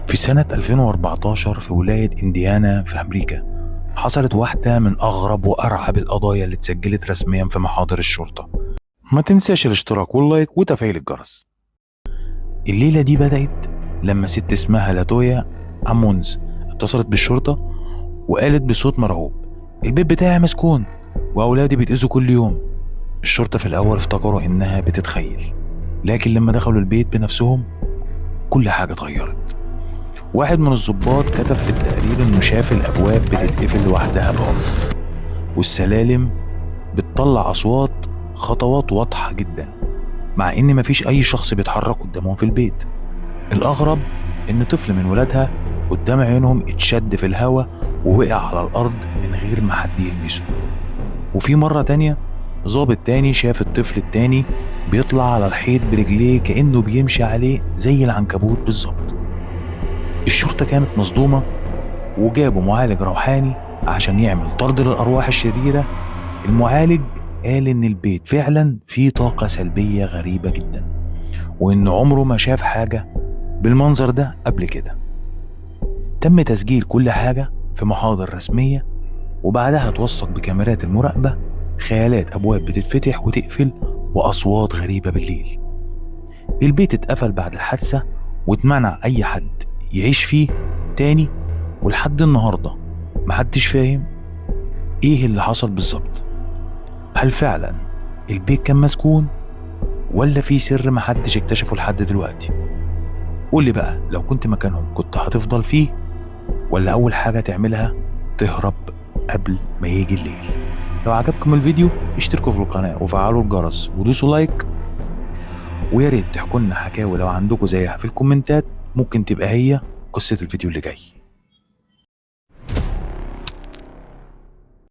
في سنة 2014 في ولاية إنديانا في أمريكا حصلت واحدة من أغرب وأرعب القضايا اللي اتسجلت رسميا في محاضر الشرطة. ما تنساش الاشتراك وال like وتفعيل الجرس. الليلة دي بدأت لما ست اسمها لاتويا أمونز اتصلت بالشرطة وقالت بصوت مرعوب: البيت بتاعي مسكون وأولادي بيتأذوا كل يوم. الشرطة في الأول افتكروا إنها بتتخيل، لكن لما دخلوا البيت بنفسهم كل حاجة اتغيرت. واحد من الضباط كتب في التقرير إنه شاف الأبواب بتتقفل لوحدها بعنف، والسلالم بتطلع أصوات خطوات واضحة جدا، مع إن مفيش أي شخص بيتحرك قدامهم في البيت. الأغرب إن طفل من ولادها قدام عينهم اتشد في الهوا ووقع على الأرض من غير ما حد يلمسه. وفي مرة تانية ضابط تاني شاف الطفل التاني بيطلع على الحيط برجليه كأنه بيمشي عليه زي العنكبوت بالظبط. الشرطة كانت مصدومة وجابوا معالج روحاني عشان يعمل طرد للأرواح الشريرة. المعالج قال إن البيت فعلا فيه طاقة سلبية غريبة جدا، وإن عمره ما شاف حاجة بالمنظر ده قبل كده. تم تسجيل كل حاجة في محاضر رسمية، وبعدها اتوثق بكاميرات المراقبة خيالات أبواب بتتفتح وتقفل وأصوات غريبة بالليل. البيت اتقفل بعد الحادثة واتمنع أي حد يعيش فيه تاني، ولحد النهاردة محدش فاهم ايه اللي حصل بالظبط. هل فعلا البيت كان مسكون ولا في سر محدش اكتشفه لحد دلوقتي؟ قولي بقى، لو كنت مكانهم كنت هتفضل فيه ولا أول حاجة تعملها تهرب قبل ما يجي الليل؟ لو عجبكم الفيديو اشتركوا في القناة وفعلوا الجرس ودوسوا like، ويا ريت تحكوا لنا حكاوي لو عندكم زيها في الكومنتات، ممكن تبقى هي قصة الفيديو اللي جاي.